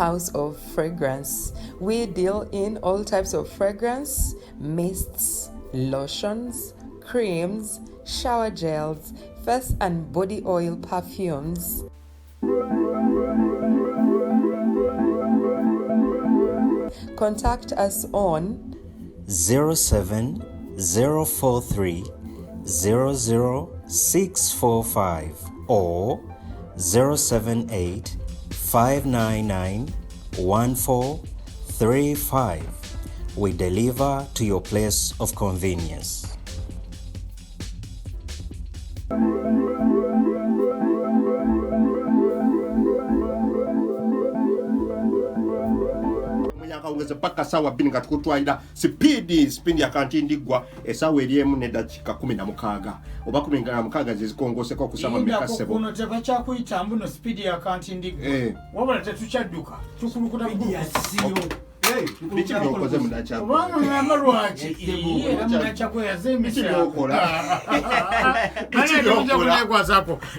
House of Fragrance. We deal in all types of fragrance, mists, lotions, creams, shower gels, face and body oil perfumes. Contact us on 07043 00645 or 078 599 1435. We deliver to your place of convenience. Akawungeze paka sawa 2 nga tukutwalira sipiidi sipiidi yakantindiggwa esaawa eri 1 n'eddakiika 16 oba 16 zezikongoseko okusaba Lindako mmeka ssebo. Kuno tebakyakuyita mbuno sipiidi yakantindiggwa. Wabula tetukyadduka, tukulukuta bukulukusi. Biki byokoze munakyagwe? Kubanga ngamba lwaki? Era munakyagwe yaze Biki emisa. byokola? Biki byokola?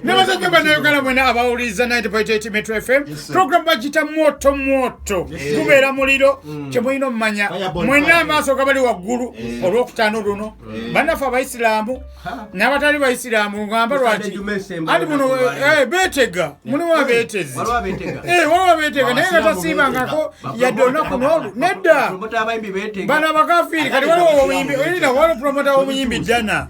Nebasajja bannayuganda mwena abawuliriza 90.8 Metro FM, program bagiyita Moto Moto. Gubeera muliro, kyemulina omumanya. Fireball Mwenna fire. amaaso gabali waggulu olwokutaano luno. Bannaffe abayisiraamu n'abatali bayisiraamu ngamba lwaki? Anti muno beetega, mulimu abeetezi. Waliwo abeetega. Waliwo abeetega naye nga tasiibangako yadde olunaku n'olu. Nedda. Promota abayimbi beetega. Bano abakafiiri kati waliwo omuyimbi, owulira waliwo promota w'omuyimbi Jana.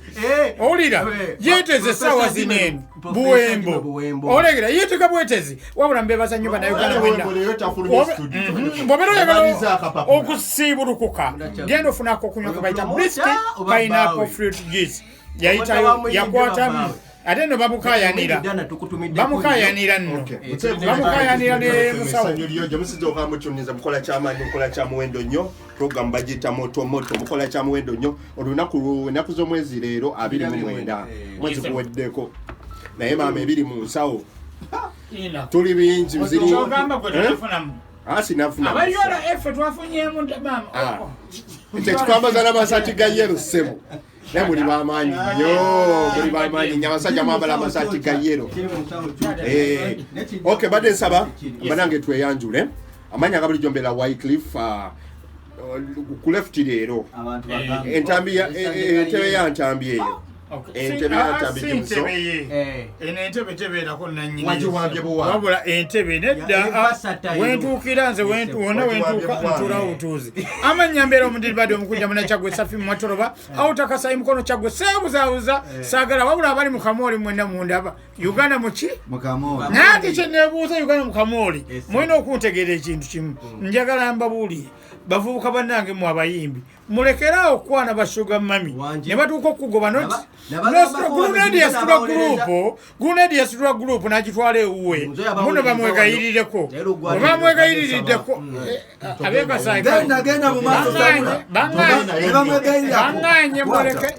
Owulira yeeteze essaawa zino eno Professor Buwembo. Buwembo. Olengera yeetega bwetezi wabula mbebaza nnyo bannayuganda Buwembo mwenna. leero tafulumye studio. Bw'obeera oyagala Yabaliza akapapula. okusiibulukuka genda ofunako okunywa ke bayita Oyo Brisk promoter oba Pineapple bbaawe? Fruit Juice. Promota Yayitayo wa muyimbi yakwatamu oba bbaawe? ate nno bamukayanira. Dana tukutumiddeko Bamukayanira nno. Bamukayanira ne musawo. Essanyu lyo gye musiza okamukyuniza mukola kyamaanyi, mukola kya muwendo nnyo. Program bagiyita Moto Moto, mukola kya muwendo nnyo. Olunaku ennaku z'omwezi leero 29, mwezi guweddeko, naye maama ebiri mu nsawo Ina. tuli bingi ziri. Kyogamba gwe Eh? tetufunamu. Ah, sinafuna. Abayola effe twafunyemu maama. Ah. Ekyo kikwambaza n'amasaati ga yero ssebo, naye muli bamaanyi nnyo, muli bamaanyi nnyo abasajja mwambala amasaati ga yero. Ok, badde nsaba banange tweyanjule amanya ga bulijjo. Mbeera Wycliffe, ku left leero entambi entebe ya ntambi eyo. Entebe ya ntambi Si Jimuso. ntebe ye. Eno entebe tebeerako nannyini. Wagiwambye buwambi. Wabula entebe nedda. Ya, versatile. Wentuukira nze wonna Wagiwambye wentuuka buwambi. ntuulawo butuuzi. Amannya mbeera omudiribadde omukunja munakyagwe Safi Mwatoroba awutakasa emikono kyagwe seebuzaabuza saagala wabula abali mu kamooli mwenna mundaba Uganda muki? Naye ate kye neebuuza Uganda mu kamooli mulina okuntegeera ekintu kimu. Njagala mbabuulire bavubuka bannange mu abayimbi mulekeraawo okukwana bashuga mami Wangi. ne batuuka okugoba. Nabagambako Grenade yasitula abawolereza. gurupu, Grenade yasitula gurupu n'agitwala ewuwe. Nze abawolereza Muno bamwegayirireko wano. Leero bwe bamwegayiriddeko ab'ekasayi Genda, genda mu maaso, Sabula. Ne bamwegayirirako. baŋŋanye muleke.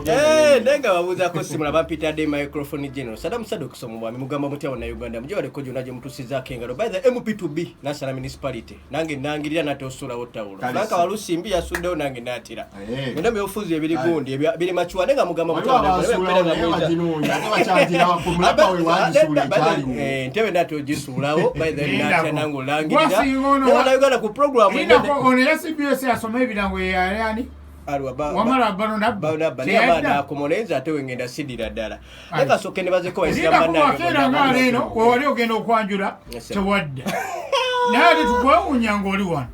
Naye nga babuuzaako simula bampita de microphone general Sadam Sadok somo bwami mugamba mutya wana Uganda muje baleko gyonna gye mutusizaako engalo by the MP2B National Municipality nange nangirira nate osuulawo tawulo. Kale Frank si. Walusimbi yasuddewo nange naatira. Eh. Mwena byofuzi ebiri gundi biri macuwa naye nga mugamba mutya Waliwo wana Uganda, abasuulawo mbeera nga naye muyita- baginoonya ate bakyagirawo ku mulaba we wagisuula ekyaliwo. Entebe nate ogisuulawo by the Lindako. natya nange olangirira. Gwasinga ono Naye wana Uganda ku program Lindako, ono ya CBS asoma ebirango ye yani wamala bano nabba nabba naye abaana akomolenzi ate wengenda sidira ddala naye kasooke ne bazeko bayisiramu Lindako bannange wakeera bonna. nga leero wewali ogenda okwanjula Yes, sir. tewadda naye ate tukwewuunya ng'oli wano.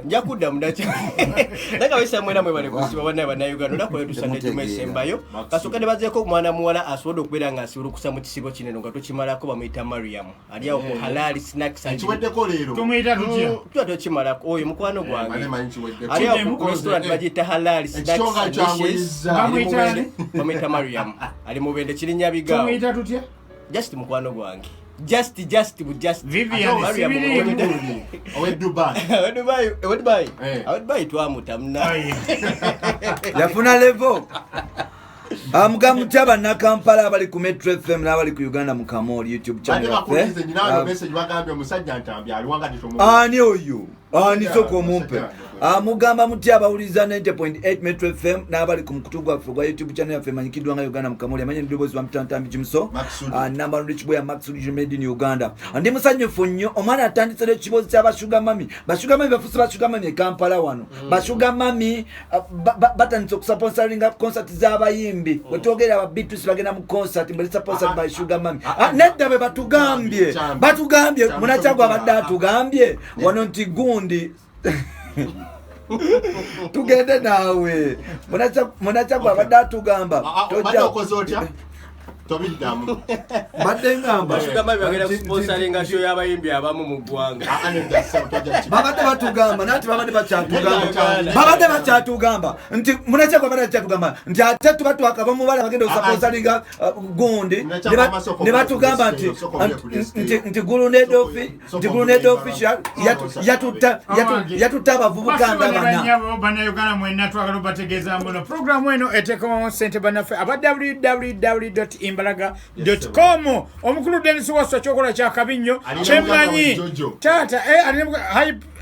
Nja kudda mudaki naye nga bayisiramu mwena mwebale kusiba bannaye bannayuganda olunaku lwe tusande ejjuma esembayo kasooke ne bazeeko omwana muwala asobodde okubeera nga asibulukusa mu kisibo kino eno nga tukimalako bamuyita Mariam ali awo ku Halali Snacks and Kiweddeko leero. Tumuyita tutya? Tuba tokimalako oyo mukwano gwange Mane manyi kiweddeko. ali awo ku restaurant bagiyita Halali Snacks Ekisonga and Dishes. kyanguyizza. Ali mu Bamuyita Bende. ani? Bamuyita Mariam ali mubende kirinyabigaawo. Tumuyita tutya? Just mukwano gwange just bu just Vivian Mariam Sibirimu. omuwedde. Owe Dubai. Owe Dubai, owe Dubai. Eh. Owe Dubai twamuta muna. Aye. Yafuna levo. Mugamba mutya bannakampala abali ku Metro FM n'abali ku Uganda mu Kamooli YouTube Bade channel bakulize yaffe. nyina wano message bagambye omusajja ntambi aliwo nga tetomu. Ani oyo? Nisooka omumpe. Mugamba mutya abawuliriza 90.8 Metro FM n'abali ku mukutu gwaffe ogwa YouTube channel yaffe emanyikiddwa nga Uganda Mukamoli, amanye n'eddoboozi bamutantambi Jimuso, namba Rich Boy Max made in Uganda. Ndi musanyufu nnyo, omwana atandise n'ekibozi ky'abasugar mummy. Basugar mummy bafuuse basugar mummy e Kampala wano. Basugar mummy batandise okusponsoringa concert z'abayimbi. Bwe twogera aba B2C bagenda mu concert mbwe sponsored by sugar mummy. Nedda, bwe batugambye, batugambye Munakyagwa abadde atugambye wano nti gundi tugende naawe. Munakyagwa abadde atugamba Obadde okoze otya? Tobiddamu. Mbadde ngamba Basugar mummy bagenda kusponsoringa show y'abayimbi abamu mu ggwanga. Ah, nedda, ssebo, tojja Babadde batugamba nati babadde bakyatugamba Nedda. Babadde bakyatugamba nti Munakyagwa abadde bakyatugamba nti ate tuba twakava mubala bagenda okusponsoringa gundi. Munakyagwa amasoko Ne batugamba nti soko mule ku desk. nti Grenade official yatutta abavubuka nga bana. Bannayuganda mwenna, twagala obategeeza mbuno puroguramu eno eteekamu sente bannaffe aba www imbalaga com. Omukulu Denis Waswa kyokola kyakabi nnyo. Alina Kyemmanyi muganda wa Jojo. taata, alina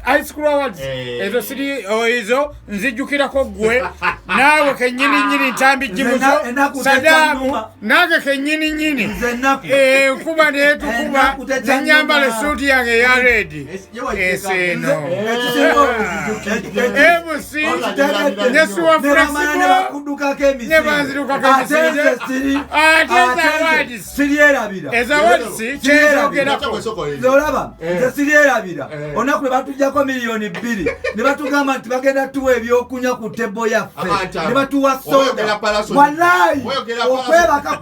high school awards. Ezo siri, oh, ezo nzijjukirako gwe naawe kennyini nnyini, Ntambi Jimuzo. Nze ennaku Sadaamu tekyannuma. nange kennyini nnyini. Nze ennaku. Enkuba netukuba Ennaku tekyannuma. nenyambala esuuti yange eya red. Ensi eno Ekisinga MC ne Suwa ne bamala ne Flexible bakuddukako emisinde. Ne banzirukako Ate emisinde. nze siri Ate ate nze nze awards. siryerabira. Eza awards kyenzogerako. Nze olaba nze siryerabira olunaku lwe batuggyako 2 miliyoni ne batugamba nti bagenda tuwa ebyokunywa ku table yaffe ne batuwa soda. Wallayi okwebaka,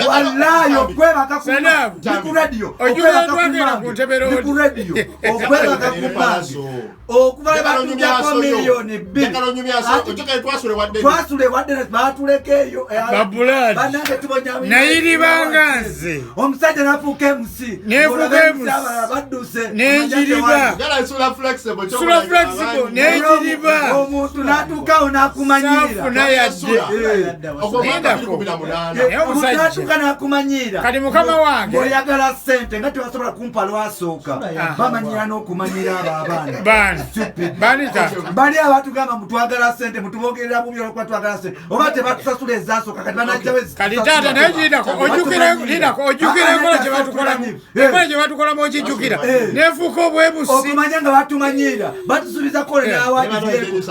wallayi okwebaka ku Salam. ndi ku radio Ojjukira okwebaka ku twagenda ku mange ntebe ndi ku road. radio okwebaka ku mange okuva lwe batuggyako 2 miliyoni. Twasula ewadde batuleka eyo. Babulaadi. Bannange tubonya. Nayiribanga nze. Omusajja nafuuka MC. Nefuuka Olaba MC. abalala badduse. Nenjiriba. Sula flexible nenjiriba. Omuntu n'atuukawo n'akumanyiira. Saafuna yadde. Naye Omuntu omusajja. n'atuuka n'akumanyiira. Kati mukama wange. Ng'oyagala ssente nga tebasobola kumpa lwasooka, bamanyira n'okumanyira abo abaana. Bani? Stupid. Bani taata? Bali abatugamba mutwagala ssente, mutubogerera bubi olwokuba twagala ssente, oba tebatusasula ezasooka, kati banajjawo. Kati taata, naye lindako, ojjukire, lindako, ojjukire enkola gye batukolamu, enkola gye batukolamu okijjukira? Nefuuka obwebusi. Okumanya nga batumanyiira, batusuubiza kole n'award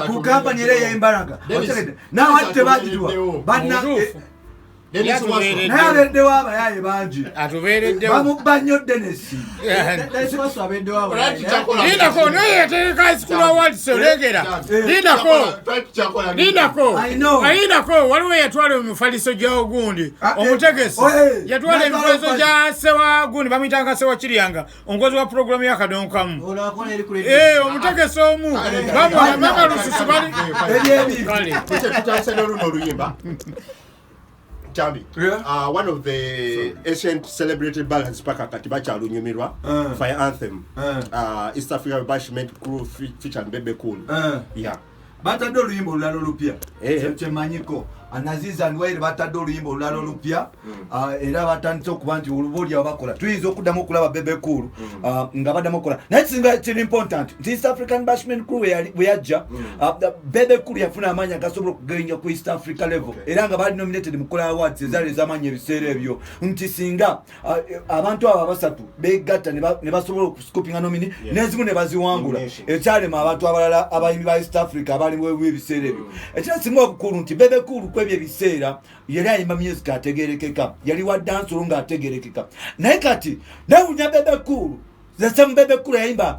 ku kampani era ey'embalaga n'award tebagituwa. Mutuufu. Naye abereddewo abayaye bangi. Atubeereddewo. Bamubba nnyo Denisi. Lindako, naye yatereka high school awards, olengera. Lindako, lindako. I know. Lindako, waliwo yatwala emifaliso gya ogundi omutegesi. Oh, eh. Yatwala Natwala emifaliso omufaliso. gya sewa gundi, bamuyitanga sewa kiryanga, omukozi wa puroguramu y'akadonkamu. Omutegesi omu bamwana mama lususu bali. Ebyebiri. Kale. Tutandise n'oluno oluyimba Chambi. Yeah. One of the ancient celebrated ballads paka kati bakyalunyumirwa, Fire Anthem, East Africa Bashment Crew featuring Bebe Cool. Yeah. Batadde oluyimba olulala olupya. Kyemanyiko Anaziza Anwaire batadde oluyimba olulala olupya. Era batandise okuba nti oluba bakola tuyinza okuddamu okulaba Bebe Cool nga baddamu okukola, naye kisinga kiri important nti East African Bashment Crew bwe yajja, Bebe Cool yafuna amaanyi agasobola okugenja ku East Africa level, era nga bali nominated mu kukola awards ezaali ez'amaanyi ebiseera ebyo, nti singa abantu abo abasatu begatta ne basobola okuscoopinga nominee n'ezimu ne baziwangula, Nomination. ekyalema abantu abalala abayimbi ba East Africa abaliwo ebiseera ebyo. Ekyasinga obukulu nti Bebe Cool kwebyo ebiseera yali ayimba music ategerekeka, yali wa dancehall ng'ategerekeka, naye kati newunya Bebe Cool, the same Bebe Cool yayimba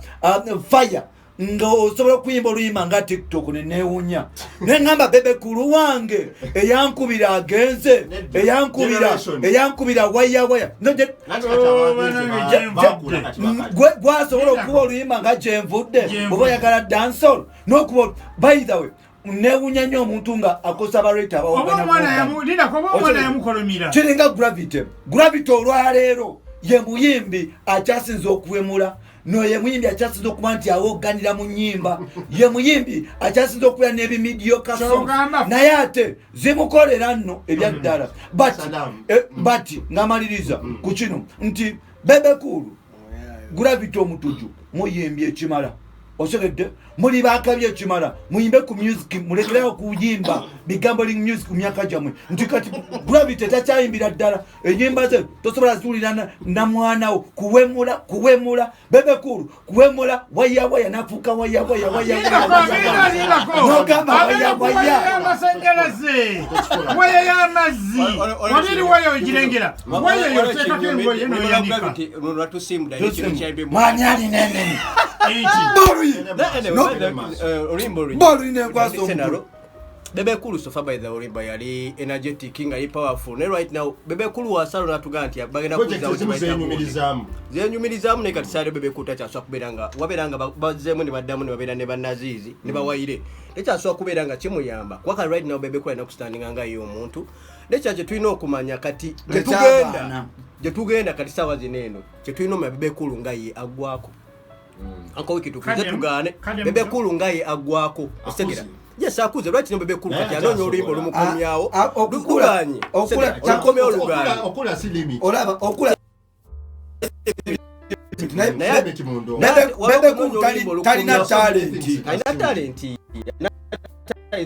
Fire nga osobola okuyimba oluyimba nga TikTok, nenewunya neŋŋamba Bebe Cool wange eyankubira agenze, eyankubira Generation. eyankubira waya waya. No, Nanti kati abagenzi bakula kati bakadde. gwasobola okuba oluyimba nga gyenvudde. Gyenvudde. Oba oyagala dancehall nokuba, by the way, newunya nnyo omuntu nga akosa abareta. Oba omwana lindako, oba omwana yamukolomira. Kiringa Gravity. Gravity olwaleero ye muyimbi akyasinza okuwemula, no ye muyimbi akyasinza okuba nti awogganira mu nnyimba, ye muyimbi akyasinza okubeera n'ebimediocre songs, naye ate zimukolera nno ebyaddala. But Saddam. But ngamaliriza ku kino nti Bebe Cool, Gravity omutuju muyimbi ekimala. Osegedde muli bakabi ekimala muyimbe ku music mulekerawo kuyimba bigambo ling music ku myaka gyammwe nti kati Gravity takyayimbira ddala ennyimba ze tosobola ziwulira na mwana wo kuwemula Bebe Cool kuwemula waya waya nafuuka waya waya waya nogamba waya waya amasanyalaze waya y'amazzi wabiri waya ogirengera waya yoteekako engoye noyanika mwani alinenene Bebe Cool so far by the olimba yali energetic nga powerful ne right now Bebe Cool wasalo natuga nti bagenda kuza zenyumirizamu ne kati sale Bebe Cool takyaswa kubeera nga wabeera nga bazeemu ne baddamu ne babeera ne bannaziizi ne bawaire tekyaswa kubeera nga kimuyamba kuba right now Bebe Cool alina kustandinga nga ye omuntu nekya kye tulina okumanya kati gyetugenda kati saawa zino eno kye tulina omanya Bebe Cool nga ye aggwako anko wiki tukuze tugane Bebe Cool nga ye aggwako osegera. Yes, akuze right now Bebe Cool kati anoonya oluyimba olumukomyawo luganye olukomyawo luganye okula si limit olaba okula Bebe Cool talina talent is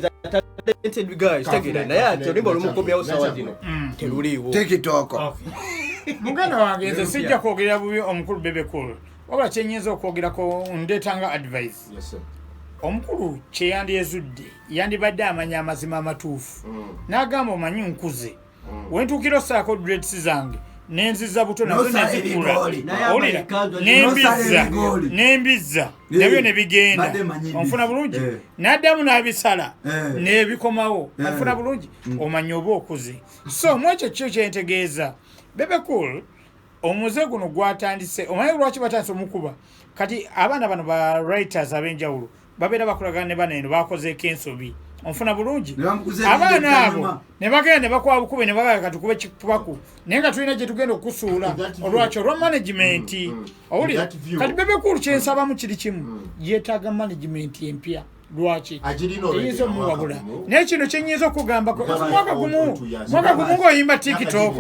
a talented guy tegera naye ate oluyimba olumukomyawo sawa zino teruliiwo TikTok. Muganda wange nze sijja kwogera bubi omukulu Bebe Cool wabula kyenyinza okwogerako ndeetanga advice. Omukulu kye yandyezudde yandibadde amanya amazima amatuufu n'agamba omanyi nkuze wentuukira ossaako dreads zange nenziza buto nazo nezikula owulira n'embizza nabyo ne bigenda onfuna bulungi n'addamu n'abisala n'ebikomawo onfuna bulungi omanyi oba okuze. So mu ekyo kyo kyentegeeza Bebe Cool omuze guno gwatandise omanyi lwaki batandise omukuba kati abaana bano ba writers ab'enjawulo babeera bakolagana ne bano eno bakozeeko ensobi onfuna bulungi abaana abo ne bagenda ne bakuba bukube ne bagala katukube kikubaku naye nga tulina gye tugenda okusuula olwaki olwa management owulira kati Bebe Cool kyensabamu kiri kimu yeetaaga management empya lwaki eyinza omuwabula naye kino kyenyinza okugambako mwaka gumu ng'oyimba TikTok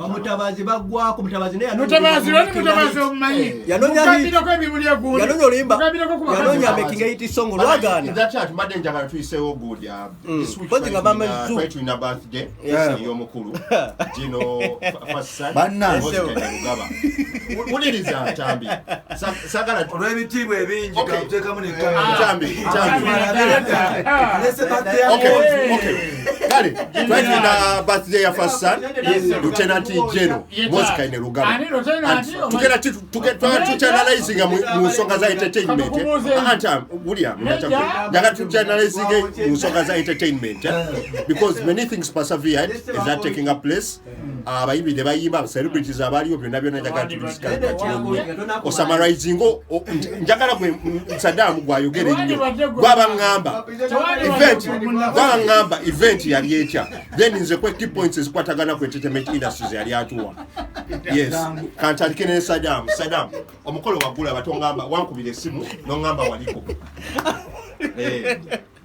mutabazi baggwako mutabazi naye mutabazi lwani mutabazi omumanyi mugambirako ebimuli egundi yanoonya oluyimba yanoonya making it song olwagaana that chat mbadde njagala tuyiseewo good this week tulina birthday ey'omukulu Gino Fassan Lugaba wuliriza Ntambi sagala olw'ebitiibwa ebingi kakuteekamu ne Ntambi Okay. Kale, twalina birthday ya First Son, Lieutenant General Moses Kainerugaba. Tugenda tuchannelizinga mu nsonga za entertainment. Anta William, njagala tuchannelizinge mu nsonga za entertainment because many things persevered is that taking up place. Abayimbi ne bayimba, celebrities abaliyo byonna byonna njagala tudiscuss. Osummarizingo njagala gwe Saddam gwayogere nnyo. Gwabangamba event yali etya then nze kwe key points ezikwatagana ku entertainment industries yali atuwa. Yes, kantandike ne Saddam omukolo wagula batongamba wankubira essimu nongamba waliko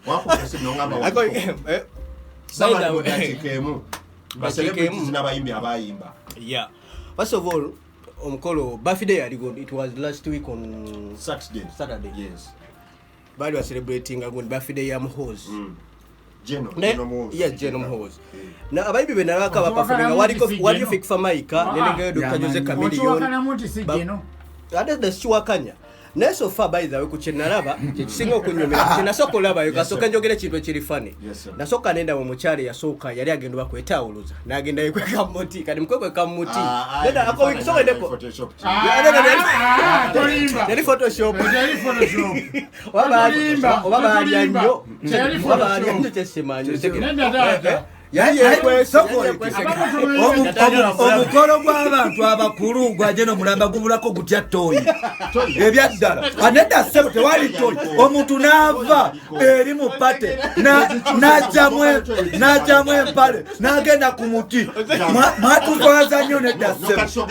wankubira essimu nongamba waliko sabamu ba celebrities n'abayimbi abayimba. Yeah, first of all omukolo birthday yali good. It was last week on Saturday. Yes, bali celebrating agon birthday ya Muhoozi. Geno Muhoozi. Yes, Geno Muhoozi. Na abayibi be nalaka ba performing waliko waliyo Fik Fameica nenengeyo Dr. Jose Chameleone. Ate the siwakanya. Naye so far by the way ku kyenalaba kyekisinga okunyumira kyenasooka olabayo kasooka njogera ekintu ekiri funny. Nasooka nenda mu mukyala eyasooka yali agenda bakwetawuluza n'agenda yekweka mu muti kati mukwekweka mu muti nenda akowikisokedeko yali Photoshop oba baalya nnyo kyesimanyi. Omukolo gw'abantu abakulu gwa Geno mulamba gubulako gutya toyi ebyaddala anedda ssebo tewali toyi omuntu n'ava eri mu pate n'ajjamu empale n'agenda ku muti mwatuzwaza nnyo nedda ssebo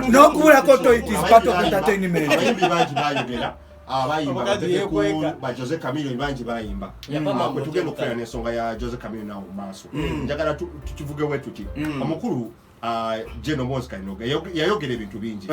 n'okubulako toyi is part of entertainment. Abayimba ba Jose Chameleone bangi bayimba kwe tugenda okukolera n'ensonga ya Jose Chameleone awo mu maaso njagala tukivuge we tuti omukulu General Muhoozi Kainerugaba yayogera ebintu bingi.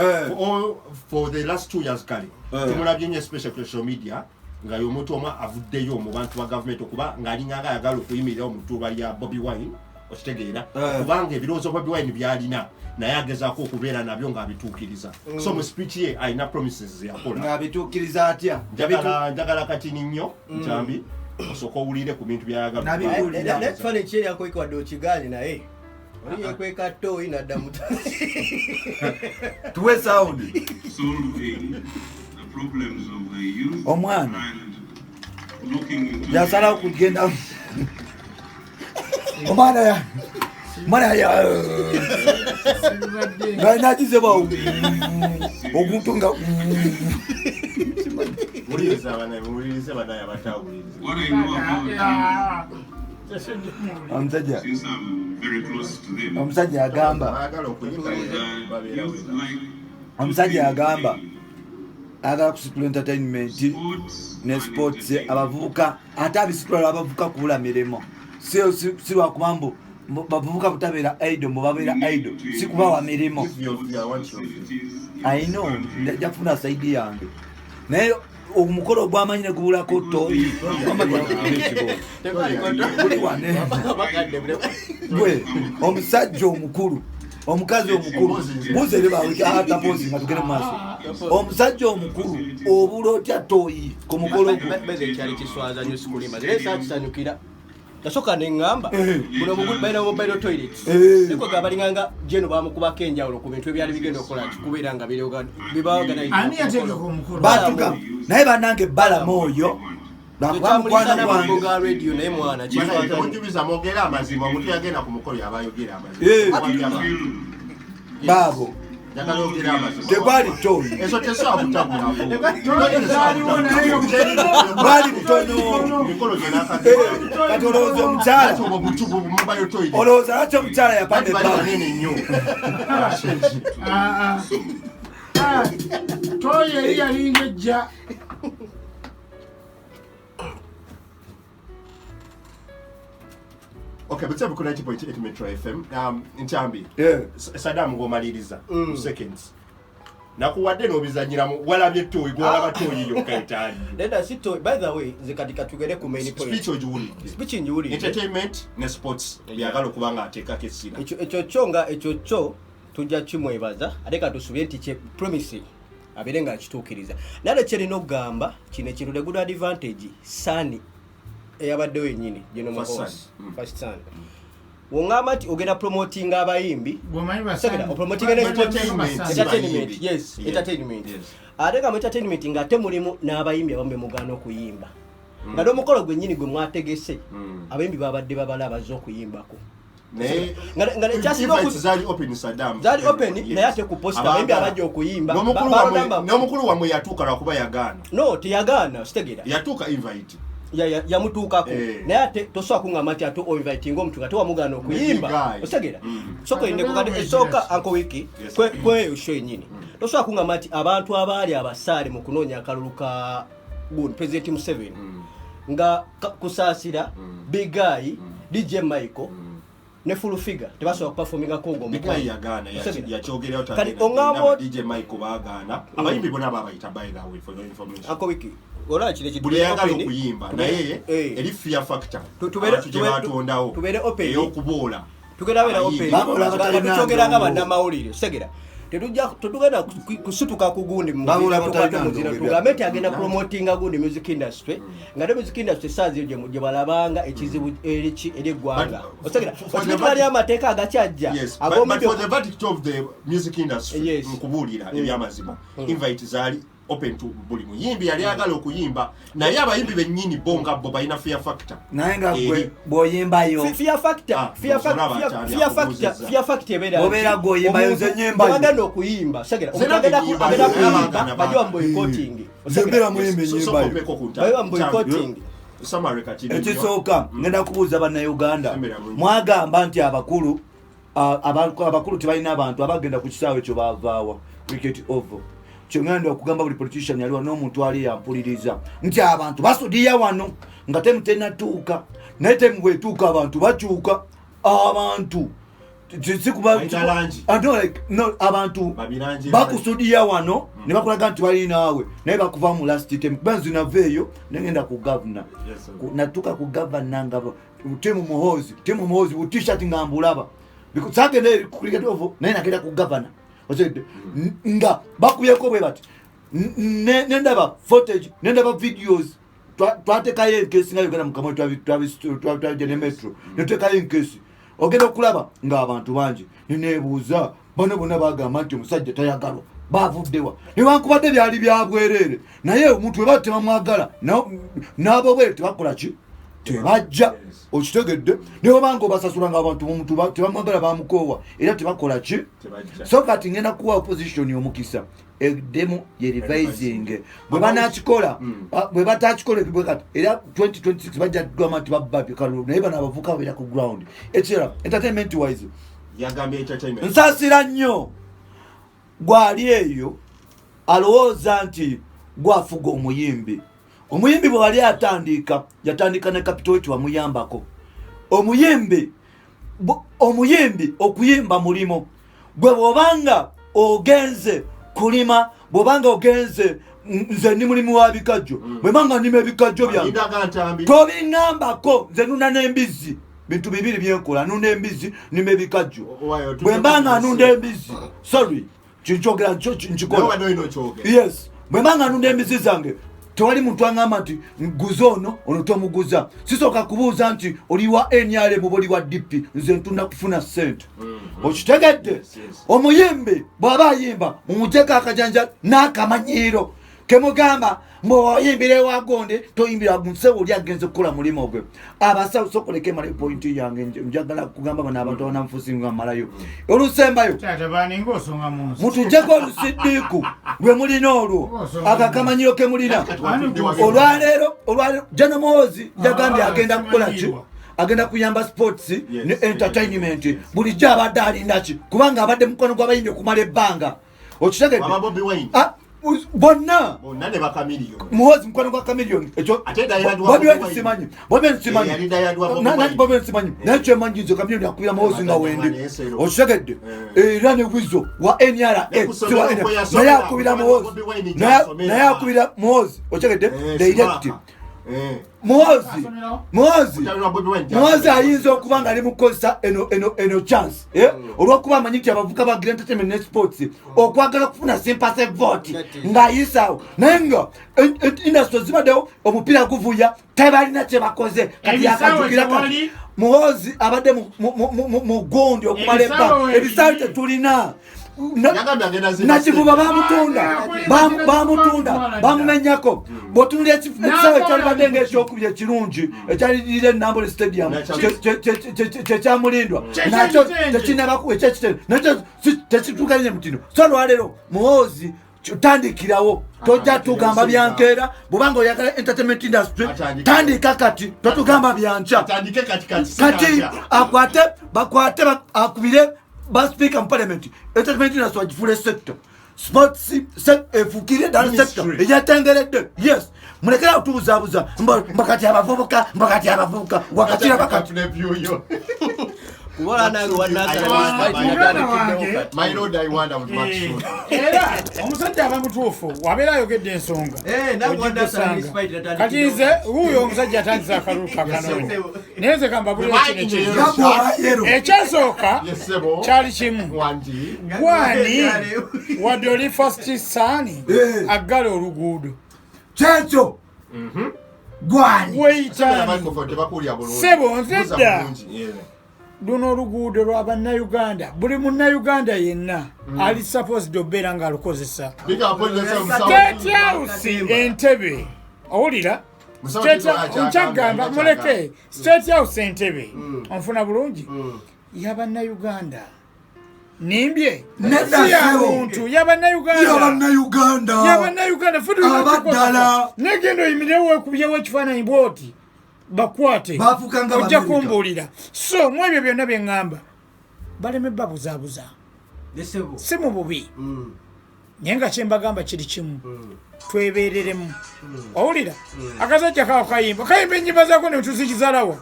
For the last 2 years kale tumulabye nnyo, especially ku social media, nga y'omuntu omu avuddeyo mu bantu ba gavumenti okuba ng'alinganga ayagala okuyimirirawo mu ttuuba lya Bobi Wine, okitegeera? Kubanga ebirowoozo Bobi Wine byalina naye agezaako okubeera nabyo ng'abituukiriza. So mu speech ye alina promises zeyakola. Ng'abituukiriza atya? Njagala katini nnyo, Ntambi, osooka owulire ku bintu byayagala. Nabiwulira. Naye ekifaananyi kyeri akweka wadde okiganye, naye oli yekweka toyi nadda mu Tuwe sound. Solving the problems of the youth Omwana. and looking into Yasalawo kugenda omwana ya omwana ya ng'alina oguntu nga Wuliriza banaye, muwulirize banaye abatawuliriza. What I know about you, Omusajja since I'm very close to them, omusajja agamba Baagala okuyiga is that babeera youth like to Omusajja think agamba big. ayagala kusitula entertainment Sports ne and sports. entertainment. Abavubuka ate abisitula abavubuka kubula mirimu, si lwakuba mbu bavubuka butabeera idle, mbu babeera idle si kubawa mirimu. Give your view, I want your view. Facilities in I this know. country. Nja kufuna side yange, naye omukolo ogwamanyi ne gubulako toyi buli wane. Gwe omusajja omukulu, omukazi omukulu, buuza eri bawe atapozi nga tugende mu maaso. Omusajja omukulu obula otya toyi ku mukolo gwo? Beze ekyali kiswaza nnyo, sikulima era saakisanyukira. Nasooka neŋŋamba buno balina mobile toilets. Naye balinganga jeno bamukubako enjawulo ku bintu ebyali bigenda okukola ki kubeera nga Ani yategeka omukolo? Batuga naye bannange balamu oyo lwakuba mukwano gwange. Ga radio naye mwana kiswaza nnyo. Mujubiza mwogere amazima. Omuntu yagenda ku mukolo yaba ayogera amazima. Eh. Baabo. Njagala ogere amazima. Tekwali toyi. Ezo tesobola kutabulako. Zaaliwo naye. Bwali butono. Mikolo Eh, kati olowooza omukyala olowooza lwaki omukyala yapanda bali ebbanga? banene nnyo. Ah, ah. Ah, toyi eri yalinga ejja. Okay, but ku 90.8 Metro FM. Ntambi, Eh. Saddam, ng'omaliriza mu seconds. Nakuwadde n'obizanyiramu, walabye toyi, gwalaba toyi yokka etaaliyo. Nedda, si toyi. By the way, nze kati katugende ku main point. Speech ogiwulidde? Speech ngiwulidde. Entertainment ne sports byagala okuba nga ateekako essira. Ekyo kyo nga ekyo kyo tujja kimwebaza, ate katusubire nti kye promise abeere nga akituukiriza. Naye ate kyerina okugamba kino ekintu, the good advantage sani eyabaddewo yennyini General First Muhoozi, son. First son, wongamba nti ogenda promotinga abayimbi. Bw'omanyi Segera, opromotinga ne sports. Entertainment. Entertainment, Abayimbi. yes. Entertainment. Ate nga mu entertainment ng'ate mulimu n'abayimbi abamu bemugaana okuyimba, nga n'omukolo gwennyini gwe mwategese abayimbi babadde babala abazze okuyimbako. Naye Nga ekyasinga invites zaali open, Saddam. Zaali open, Yes. naye ate ku poster abayimbi abajja okuyimba, N'omukulu n'omukulu wammwe yatuuka lwakuba yagaana. No, teyagaana, sitegera. Yatuuka invite. Yamutuukako. Eh. Naye ate tosobola kuŋŋamba nti ate oinvitinga omuntu nga tewamugaana okuyimba. Big guy. Otegera? Soka Ate kati beera esooka anko wiki Yes. kweyo show yennyini tosobola kuŋŋamba nti abantu abaali abasaale mu kunoonya akalulu ka gundi President Museveni nga Kusaasira, Big Guy, DJ Michael ne Full Figure tebasobola kuperformingako ogwo Big omukolo. Guy yagaana. Otegera? Yakyogerayo. Kati oŋŋamba DJ Michael baagaana, abayimbi bonna babayita, by the way, for your information. Anko wiki olaba kino ekintu Buli ayagala open, okuyimba, naye Eh. eri fear factor Tubeere abantu gye batondawo tubeere open. ey'okuboola Tugenda beera abayimbi. open. Babola Nga abatalina tukyogera nga ndongo. bannamawulire, segera tetugenda kusituka ku gundi mu Babola muzira, tukwate abatalina muzira ndongo. tugambe nti agenda promotinga gundi music industry, nga ne music industry esaazi eyo gye balabanga ekizibu eriki eri eggwanga. Otegera? For the Okimanyi amateeka agakyajja Yes, but for the verdict of the music industry, nkubuulira ebyamazima, invite zaali open to buli muyimbi yali ayagala okuyimba, naye abayimbi bennyini bo nga bo balina fear factor. Naye nga gwe Eri. bw'oyimbayo Fear factor, Ah, fear zonna factor, abakyali fear factor, akubuuzizza. fear factor ebeera Bw'obeera nti gwe oyimbayo, omuntu nze nnyimbayo. tebagenda okuyimba, segera Nze omuntu agenda nange nnyimbayo, agenda naye kuyimba abaagana bajje baagana. bamuboycotting. Nze mbeera muyimbi, So- so nnyimbayo. kompeko ku Babe bamuboycotting. Summary kati nnyo. Ekisooka ngenda kubuuza Bannayuganda. Sembera bulungi. Mwagamba nti abakulu abakulu tebalina abantu abagenda ku kisaawe ekyo bavaawa Cricket Oval. Kyengenda okugamba buli politician yaliwa n'omuntu ali yampuliriza nti abantu basudiya wano nga temu tenatuuka, naye temu bwetuuka abantu bakyuka abantu. Sikuba Ayita langi. I don't like no abantu Babirangi. bakusudiya wano ne bakulaga nti bali naawe naye bakuva mu last term kuba nze naveeyo nengenda ku gavana. Yes, sir. Natuuka ku gavana nga timu Muhoozi, timu Muhoozi bu t-shirt nga mbulaba. Because sagenda eri ku cricket oval naye nagenda ku gavana. Otegedde? Nga bakubyeko bwe bati. Nendaba footage, nendaba videos. Twatekayo enkesi nga Uganda mukamwe twabijja ne metro netuteekayo enkesi ogenda okulaba ng'abantu bangi neneebuuza bano bonna bagamba nti omusajja tayagalwa bavuddewa newankubadde byali bya bwereere naye omuntu weba tebamwagala n'abobwere tebakola ki tebajja okitegedde newabanga obasasula nga abantu omuntu tebamwagala bamukoowa era tebakola ki Tebajja. So kati ngenda kuwa opposition omukisa eddemu ye revising bwe banakikola bwe batakikola ebibwe kati era 2026 bajja kugamba nti babba kalulu naye bano abavuka babeera ku ground ekirala entertainment wise Yagambye entertainment. Nsaasira nnyo gwali eyo alowooza nti gwafuga omuyimbi. Omuyimbi bwe wali atandika yatandika ne capital we tewamuyambako. Omuyimbi okuyimba mulimo gwe bw'obanga ogenze kulima bw'obanga ogenze nze ndi mulimu wa bikajjo bwe mbanga nnima ebikajjo byange Ayindaga Ntambi. Tobiŋŋambako nze nuna n'embizzi bintu bibiri byenkola nuna embizzi nima ebikajjo. Owayo, bwe mbanga nunda embizzi sorry kinkyogera Nawe nkikola obadde olina okyogera. Yes bwe mbanga nunda embizzi zange tewali muntu aŋŋamba nti nguze ono ono tomuguza sisooka kubuuza nti oli wa NRM oba oli wa DP nze ntunda kufuna ssente okitegedde. Yes, yes. Omuyimbi bw'aba ayimba mumugyeko akajanja n'akamanyiiro kemugamba mweoyimbira ewagonde toyimbira nsewo oli agenze kukola mulimu gwe abasawo sokoleka emalayo pointi yange njagala kugamba bano abantu abananfusi nga malayo olusembayo. Taata baninga osonga mu nsi. Mutujjeko olusiddiiku lwe mulina olwo akakamanyiro ke mulina. Ani Olwaleero Jano Muhoozi yagambye Ah, agenda kukola ki simanyiirwa. agenda kuyamba sports ne entertainment yes. bulijjo abadde alina ki kubanga abadde mukwano gw'abayimbi okumala ebbanga okitegedde. Waba Bobi Wine. Ah, bonna. Bonna ne bakamiliyoni. Muhoozi mukwano gwa Chameleone ekyo Ate Diane wa Bobi Bobi Wine Wine. simanyi Bobi Wine simanyi. Yali Diane wa Bobi Wine. Bobi Wine simanyi naye kyemanyi nze Chameleone akubira Muhoozi nga wendi Ensero. okitegedde Eh. era ne Weasel wa NRA Ne ku si wa ssomero NRA. kwe yasomera, Naye akubira mutabani wa Muhoozi Bobi Wine gy'asomera. naye akubira Muhoozi okitegedde Eh, direct. Smaka. Eh. Muhoozi Muhoozi Mutabani wa Bobi Wine Muhoozi gy'asomera. ayinza okuba nga ali mu kukozesa eno chance eh? Olw'okuba amanyi nti abavuka ba Grand Entertainment ne sports okwagala okufuna sympathy vote ng'ayisaawo naye nga industry zibaddewo omupiira guvuya tebalina kye bakoze kati Ebisaawe yakajukira kati tewali. Muhoozi abadde mu gundi okumala Ebisaawe ebbanga webiri. ebisaawe tetulina Yagambye agenda zimba Nakivuba stadium. bamutunda. Ah, Bamutunda ah, bamumenyako bw'otunulira ekisaawe N'akola ekyalibadde biki? ng'ekyokubiri ekirungi ekyalirira enambole stadium Nakyo- kyekyamulindwa Kye- nakyo kyekitenge. tekinabaku ekyekitende nakyo tekituukanye mutino so lwaleero Muhoozi tandikirawo tojja tugamba byankeera bwobanga oyagala entertainment industry Atandike. tandika kati totugamba byankya. Atandike kati kati si Kati nankya. akwate bakwate akubire baspeaker mu parliament entertainment industry agifuule sector sports efuukire ddala sector Ministry. eyetengeredde yes mulekera otubuzaabuza mbakati abavubuka mbakati abavubuka wakatira bakati. Preview. Kubola nange wa Nazareth Despite Muganda yatandikiddewo wange. kati. My lord, I wonder with Maxwell. Era omusajja aba mutuufu wabeera ayogedde ensonga Eh, nange wa ojja Nazareth kusanga. Despite yatandikiddewo Kati nze kati. wuuyo omusajja atandise akalulu kakanoonya naye nze kambabulira kino ekintu Gabwa yero. ekyasooka Yes, sebo. kyali kimu Wangi. gwani wadde oli first son Eh. aggala oluguudo Kyekyo gwani weyitaani Microphone tebakuwulira bulungi. Sebo, nze Buuza dda. bulungi. Yeah. Luno oluguudo lwa bannayuganda buli munnayuganda yenna ali supposed obeera ng'alukozesa. Big up on yourself, Musawo. State House Entebe owulira. Musawo State- Kigola akyagamba, nkyagamba akyagamba. muleke State House Entebe onfuna bulungi yabannayuganda nimbye Nedda si ya ssebo. muntu yabannayuganda yabannayuganda yabannayuganda ffe tulina Abaddala. okukikosa. Negenda oyimirewo wekubyewo ekifaananyi bwoti bakwate Baafuuka nga ojja Bamerica. kumbuulira so mu ebyo byonna bye ŋŋamba baleme babuzaabuza Lesebo. si mu bubi naye nga kyembagamba kiri kimu twebereremu owulira akasajja kawo kayimba kayimba enyimba zaako netuzikizalawa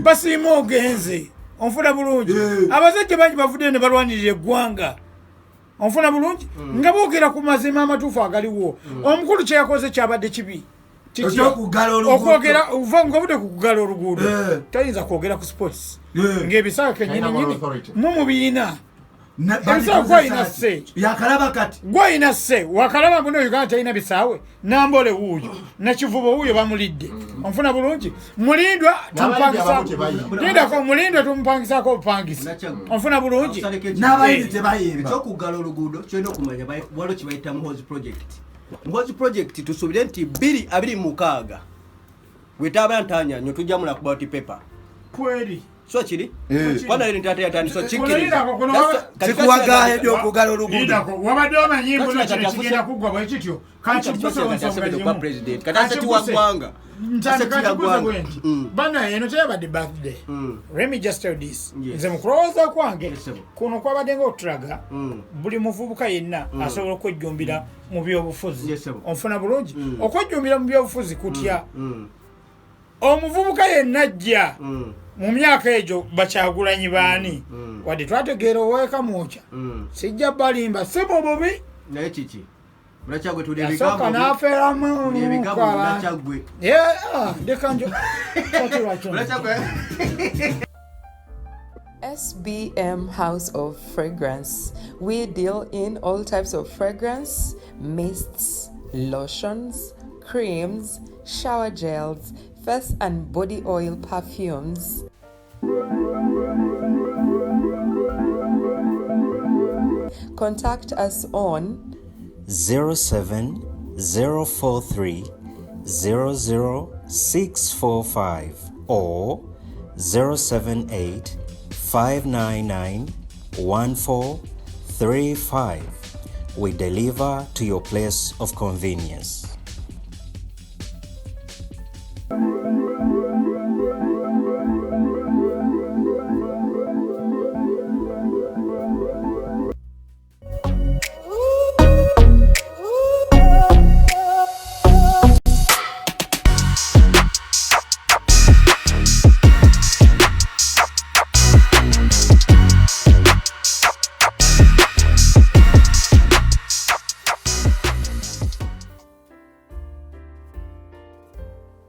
basiima ogenze. Onfuna bulungi? Abasajja bangi bavuddeyo ne balwanirira eggwanga. Onfuna bulungi? Nga boogera ku mazima amatuufu agaliwo. Omukulu kyeyakoze kyabadde kibi. Kiki? Ekyokuggala oluguudo. Okwogera uva nga obudde ku kuggala oluguudo, Eh. tayinza kwogera ku sports Eh. ng'ebisaawe kennyini Talina moral nyini authority. mu mubiina. Na- Ebisaawe gwalina sse. Yakalaba kati. Gwalina sse wakalaba muno Uganda talina bisaawe. Nambole wuuyo, Nakivubo wuuyo bamulidde. Onfuna bulungi? Mulindwa. N'abayimbi abamu Tumupangisako. tebayimba. Lindako, Mulindwa tumupangisako obupangisa. Nakyagwe. Onfuna bulungi? Akusaleko ekibuuzo. N'abayimbi tebayimba. Ekyokuggala oluguudo kyolina okumanya waliwo kyebayita Muhoozi Project. Muhoozi Project tusuubire nti 2026 wetaaba ntanyanyo tujja mulako ballot paper. Kweri. So kiri Eh. kwana lero ntate yatandise Lindako, kuno Sikuwaga ebyokugala oluguudo. Lindako, wabadde omanyi mbuno Kati kino kati kigenda afuse- kuggwa bwe kityo. Kankiguse ensonga Kwa gimu. president kati aseti wa ggwanga. Ntandika Aseti ya kikuze ggwanga. bwe nti bana eno teyabadde birthday. Let me just tell this. Yes. Nze mu kulowooza kwange Yes, sir. kuno kwabadde nga otulaga Mm. buli muvubuka yenna asobola okwejjumbira mu byobufuzi. Yes, sir. Onfuna bulungi? Okwejjumbira mu byobufuzi kutya? Mm. Omuvubuka yenna ajja Mm. mu myaka egyo bakyagulanyi baani, wadde twategeera oweeka mwokya, Mm. sijja balimba, si mu bubi. Naye kiki Munakyagwe tuli Yasooka ebigambo n'afeeramu. tuli ebigambo Munakyagwe. Ndeka njo Kati lwaki Munakyagwe. SBM House of Fragrance. We deal in all types of fragrance, mists, lotions, creams, shower gels, face and body oil, perfumes. Contact us on 07043 00645 or 078 599 1435. We deliver to your place of convenience.